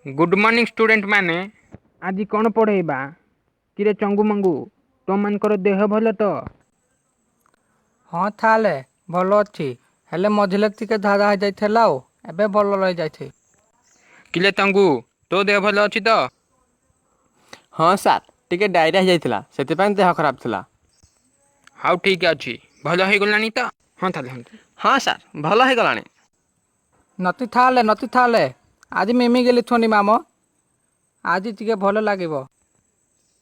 Good morning student ମାନେ, ଆଜି କ'ଣ ପଢ଼େଇବା? କିରେ ଚଙ୍ଗୁ ମଙ୍ଗୁ, ତୋମାନଙ୍କର ଦେହ ଭଲ ତ? ହଁ ତାହେଲେ ଭଲ ଅଛି, ହେଲେ ମଝିରେ ଟିକେ ଝାଡ଼ା ହେଇଯାଇଥିଲା, ଆଉ ଏବେ ଭଲ ରହିଯାଇଛି। କିଲେ ତଙ୍ଗୁ, ତୋ ଦେହ ଭଲ ଅଛି ତ? ହଁ ସାର୍, ଟିକେ ଡାଇରିଆ ହେଇଯାଇଥିଲା, ସେଥିପାଇଁ ଦେହ ଖରାପ ଥିଲା। ହଉ ଠିକ୍ ଅଛି, ଭଲ ହେଇଗଲାଣି ତ? ହଁ ତାହେଲେ ହଁ। ହଁ ସାର୍, ଭଲ ହେଇଗଲାଣି। ନତି ଥାଲେ ନତି ଥାଲେ, ଆଜି ମିମିଗିଲି ଥୁନି ମାମ, ଆଜି ଟିକେ ଭଲ ଲାଗିବ।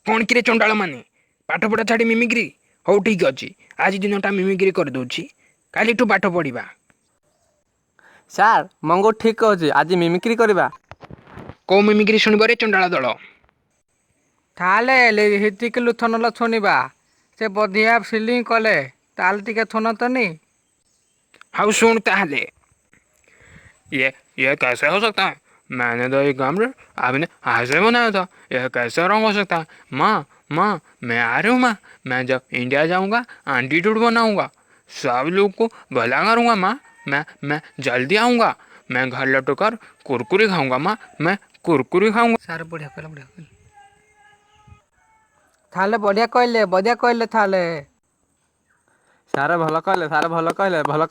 କ'ଣ କିରେ ଚଣ୍ଡାଳ ମାନେ, ପାଠପଢ଼ା ଛାଡ଼ି ମିମିକ୍ରି? ହଉ ଠିକ୍ ଅଛି, ଆଜି ଦିନଟା ମିମିକ୍ରି କରିଦେଉଛି, କାଲିଠୁ ପାଠ ପଢ଼ିବା। ସାର୍, ମଙ୍ଗୁ ଠିକ୍ କହୁଛି, ଆଜି ମିମିକ୍ରି କରିବା। କେଉଁ ମିମିକ୍ରି ଶୁଣିବ ରେ ଚଣ୍ଡାଳ ଦଳ? ତାହେଲେ ହିତିକ ଲୁଥନଲ ଶୁଣିବା, ସେ ବଧିଆ ଫିଲିଂ କଲେ, ତାହେଲେ ଟିକେ ଶୁଣନ୍ତନି। ହଉ ଶୁଣ ତାହେଲେ। ये कैसे हो सकता है? मैंने तो ये काम आपने ऐसे बनाया था, यह कैसे रॉन्ग हो सकता है? माँ माँ, मैं आ रही हूँ माँ, मैं जब इंडिया जाऊँगा एटीट्यूड बनाऊँगा, सब लोग को भला करूँगा माँ, मैं जल्दी आऊँगा, मैं घर लौट कर कुरकुरे खाऊँगा माँ, मैं कुरकुरे खाऊँगा। ସାର୍ ବଢ଼ିଆ କହିଲେ, ବଢ଼ିଆ କହିଲେ ତାହେଲେ, ବଢ଼ିଆ କହିଲେ, ବଢ଼ିଆ କହିଲେ ତାହେଲେ। ସାର୍ ଭଲ କହିଲେ, ସାର୍ ଭଲ କହିଲେ, ଭଲ।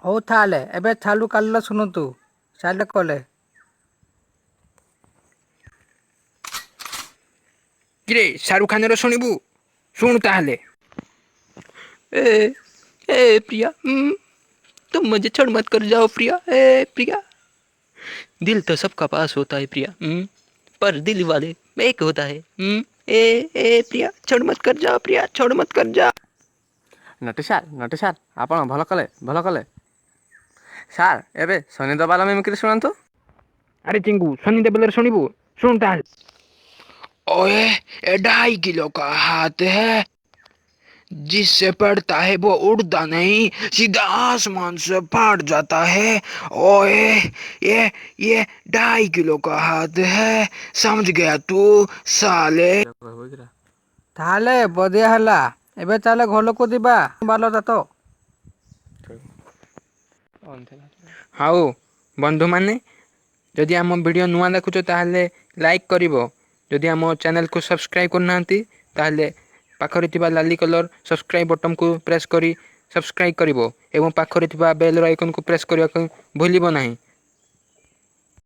ହଉ ତାହେଲେ ଏବେ ଥାଲୁ କାଲିର ଶୁଣନ୍ତୁ, ସାର୍ କଲେ। କିରେ ଶାହରୁଖ ଖାନର ଶୁଣିବୁ? ଶୁଣୁ ତାହେଲେ। ए ए प्रिया, तुम मुझे छोड़ मत कर जाओ प्रिया। ए प्रिया, दिल तो सबका पास होता है प्रिया, पर दिल वाले एक होता है। ए ए प्रिया, छोड़ मत कर जाओ प्रिया, छोड़ मत कर जा। ନଟି ସାର୍, ନଟି ସାର୍, ଆପଣ ଭଲ କଲେ, ଭଲ କଲେ। ସାର୍, ଏବେ ଶନି ଦେବାଲ ମିମିକ୍ରି ଶୁଣନ୍ତୁ। ଆରେ ଚିଙ୍ଗୁ, ସନି ଦେବଲର ଶୁଣିବୁ? ଶୁଣୁ ତାହେଲେ। ओए, ये 2.5 किलो का हाथ है, जिससे पड़ता है वो उड़ता नहीं, सीधा आसमान से फाट जाता है। ओए, ये 2.5 किलो का हाथ है, समझ गया तू साले? ତାହେଲେ ବଢ଼ିଆ ହେଲା, ଏବେ ତାହେଲେ ଘରକୁ ଯିବା ଭଲ ତ। ହଉ ବନ୍ଧୁମାନେ, ଯଦି ଆମ ଭିଡ଼ିଓ ନୂଆ ଦେଖୁଛ ତାହେଲେ ଲାଇକ୍ କରିବ। ଯଦି ଆମ ଚ୍ୟାନେଲକୁ ସବସ୍କ୍ରାଇବ୍ କରିନାହାନ୍ତି ତାହେଲେ ପାଖରେ ଥିବା ଲାଲି କଲର୍ ସବସ୍କ୍ରାଇବ୍ ବଟନ୍କୁ ପ୍ରେସ୍ କରି ସବସ୍କ୍ରାଇବ୍ କରିବ ଏବଂ ପାଖରେ ଥିବା ବେଲ୍ର ଆଇକନ୍କୁ ପ୍ରେସ୍ କରିବାକୁ ଭୁଲିବ ନାହିଁ।